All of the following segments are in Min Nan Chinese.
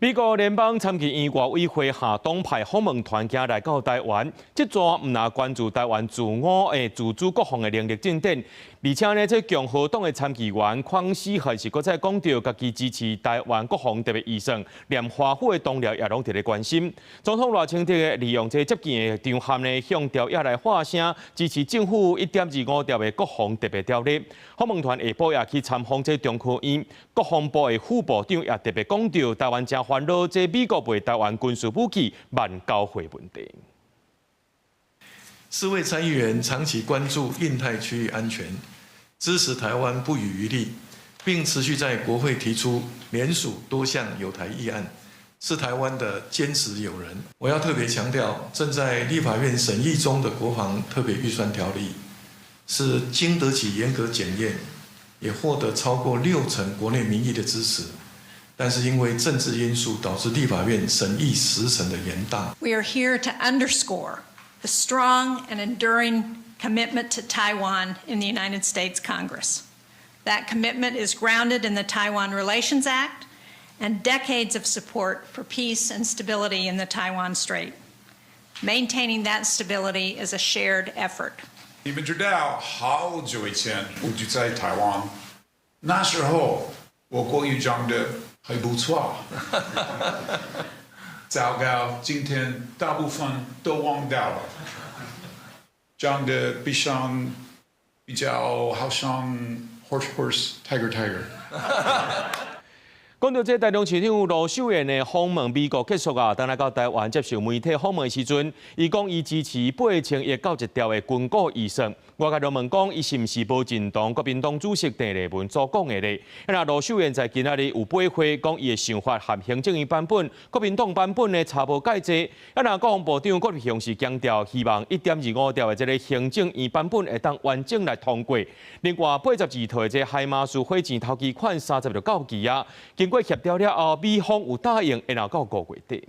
美國聯邦參議院外委會下黨派訪問團今來到台灣，這逝毋但關注台灣自我的自主國防的能力進展，而且呢，這共和黨的參議員鄺思恆是閣再講著家己支持台灣國防特別預算，連華府的同僚也攏佇咧關心。總統賴清德利用這接見的場合呢，向朝野來發聲，支持政府1.25兆的國防特別條例。訪問團下晡也去參訪這中科院，國防部的副部長也特別講著台灣誠煩惱，這美國賣台灣軍事武器慢交貨問題。四位參議員長期關注印太區域安全，支持台灣不遺餘力，並持續在國會提出聯署多項友台議案，是台灣的堅實友人。我要特別強調，正在立法院審議中的國防特別預算條例，是經得起嚴格檢驗，也獲得超過六成國內民意的支持。但是因為政治因素導致立法院審議時程的延宕。 We are here to underscore the strong and enduring commitment to Taiwan in the United States Congress. That commitment is grounded in the Taiwan Relations Act and decades of support for peace and stability in the Taiwan Strait. Maintaining that stability is a shared effort. 你們知道，好久以前我就在台灣，那時候我國語講得還不錯。糟糕，今天大部分都忘掉了，講得比上比較好像 horse horse tiger tiger。講到這台中市長盧秀燕的訪問美國結束啊，轉來到台灣接受媒體訪問時陣，伊講伊支持8000億到1兆的軍購預算。外界就問講，伊是毋是無認同國民黨主席鄭麗文所講的咧？那盧秀燕在今仔日有回話，講伊的想法和行政院版本、國民黨版本呢差無蓋濟。啊，若國防部長郭立雄是強調，希望1.25兆的這个行政院版本會當完整來通過。另外，82套的這海馬斯火箭頭期款30日就到期啊，經過協調了後，美方有答應延後到5月底。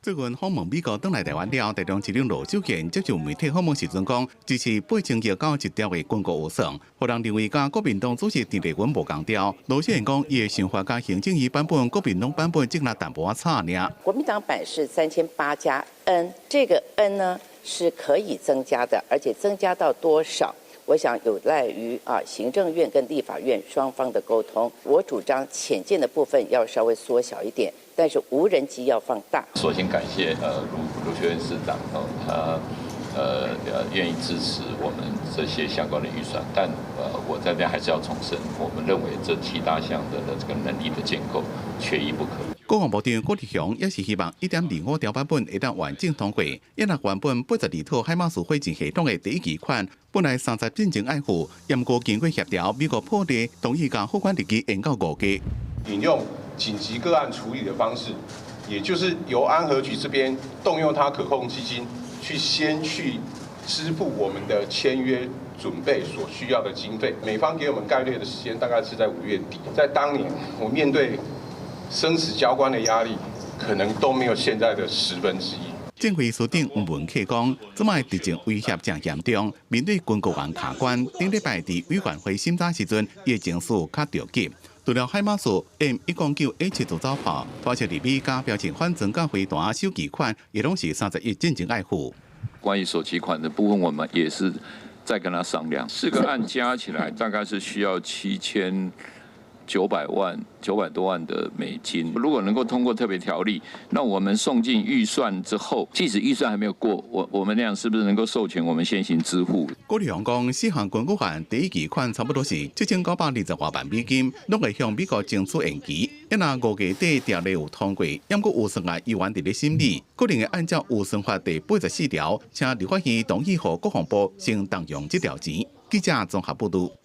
最近訪問美國轉來台灣了，台中市長盧秀燕接受媒體訪問時陣講，支持8000億到1兆的軍購預算，予人認為佮國民黨主席鄭麗文無仝調。盧秀燕講，伊的想法佮行政院版本、國民黨版本只若淡薄仔差爾。國民黨版是3800加 N，這個 N 呢是可以增加的，而且增加到多少？我想有賴於行政院跟立法院雙方的溝通。我主張潛艦的部分要稍微縮小一點，但是無人機要放大。首先感謝盧秀燕市長哦，他願意支持我們這些相關的預算，但我在這邊還是要重申，我們認為這七大項的這個能力的建構缺一不可。國防部長郭立雄也是希望1.25兆版本會當完整通過。伊若原本82套海馬斯火箭系統的第一期款，本來30進前愛付，毋過經過協調，美國破例同意將付款日期延到5月。引用緊急個案處理的方式，也就是由安和局這邊動用它可控基金，去先去支付我們的簽約準備所需要的經費。美方給我們概略的時間大概是在5月底。在當年，我面對生死交關的壓力，可能都沒有現在的1/10。政會司長吳文克講，這擺敵情威脅誠嚴重，面對軍購案卡關，頂禮拜佇委員會審查時陣，伊的情緒較著急。除了海馬斯 M109A7自走炮，發射日美加標準反裝甲飛彈首期款，也攏是30億進前愛付。關於首期款的部分，我們也是在跟他商量，四個案加起來大概是需要7900萬、900多萬的美金。如果能夠通過特別條例，那我們送進預算之後，即使預算還沒有過，我們那樣是不是能夠授權我們先行支付？郭立雄講，四項軍購案第一期款差不多是7920多萬美金，攏會向美國爭取延期。若5月底條例有通過，毋過預算案猶原佇咧審理，可能會按照預算法第84條，請立法院同意予國防部先動用這條錢。記者綜合報導。